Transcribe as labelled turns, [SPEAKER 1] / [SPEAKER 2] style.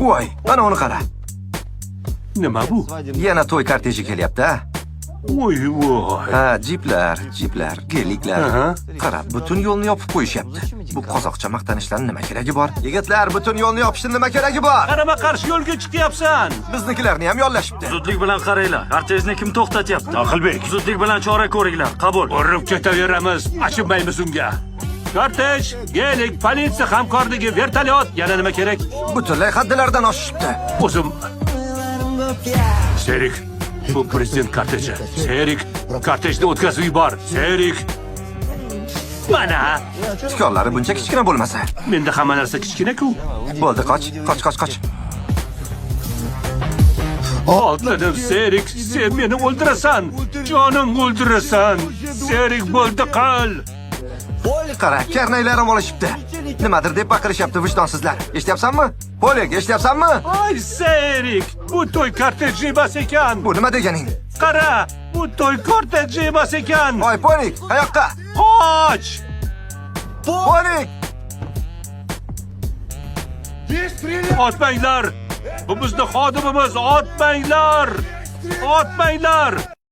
[SPEAKER 1] Voy, ana uni qara.
[SPEAKER 2] Nima bu?
[SPEAKER 1] Yana to'y korteji kelyapti, a?
[SPEAKER 2] Voy voy.
[SPEAKER 1] Ha, jiplar, jiplar, geliklar.
[SPEAKER 2] Aha.
[SPEAKER 1] Qara, butun yo'lni yopib qo'yishyapti. Bu qozoqcha maqtanishlarning nima keragi bor? Yigitlar, butun yo'lni yopishning nima keragi bor?
[SPEAKER 2] Qarama qarshi yo'lga chiqyapsan.
[SPEAKER 1] Biznikilarni ham yollashibdi.
[SPEAKER 3] Zudlik bilan qaranglar. Kortejni kim to'xtatyapti?
[SPEAKER 2] Aqlbek.
[SPEAKER 3] Zudlik bilan chora ko'ringlar. Qabul.
[SPEAKER 2] Urib ketaveramiz, achinmaymiz unga. Kortej, gelik, politsiya hamkorligi, vertolyot, yana nima kerak?
[SPEAKER 1] Butunlay haddilaridan oshishibdi.
[SPEAKER 2] O'zim Serik, bu prezident korteji. Serik, kortejni o'tkazib yubor. Serik. Mana,
[SPEAKER 1] Tikonlari buncha kichkina bo'lmasa.
[SPEAKER 2] Menda hamma narsa kichkina-ku.
[SPEAKER 1] Bo'ldi, qoch, qoch, qoch, qoch.
[SPEAKER 2] Oltinim Serik, sen meni o'ldirasan. Jonim o'ldirasan. Serik, bo'ldi qil.
[SPEAKER 1] Qara, karnaylarim olishibdi. Nimadir deb baqirishyapti vijdonsizlar. Eshityapsanmi? Polik, eshityapsanmi?
[SPEAKER 2] Ay Serik, bu to'y korteji emas ekan.
[SPEAKER 1] Bu nima deganing?
[SPEAKER 2] Qara, bu to'y korteji emas ekan.
[SPEAKER 1] Oy, Polik, qayoqqa?
[SPEAKER 2] Qoch!
[SPEAKER 1] Polik!
[SPEAKER 2] Otmanglar! Bu bizni xodimimiz, otmanglar! Otmanglar!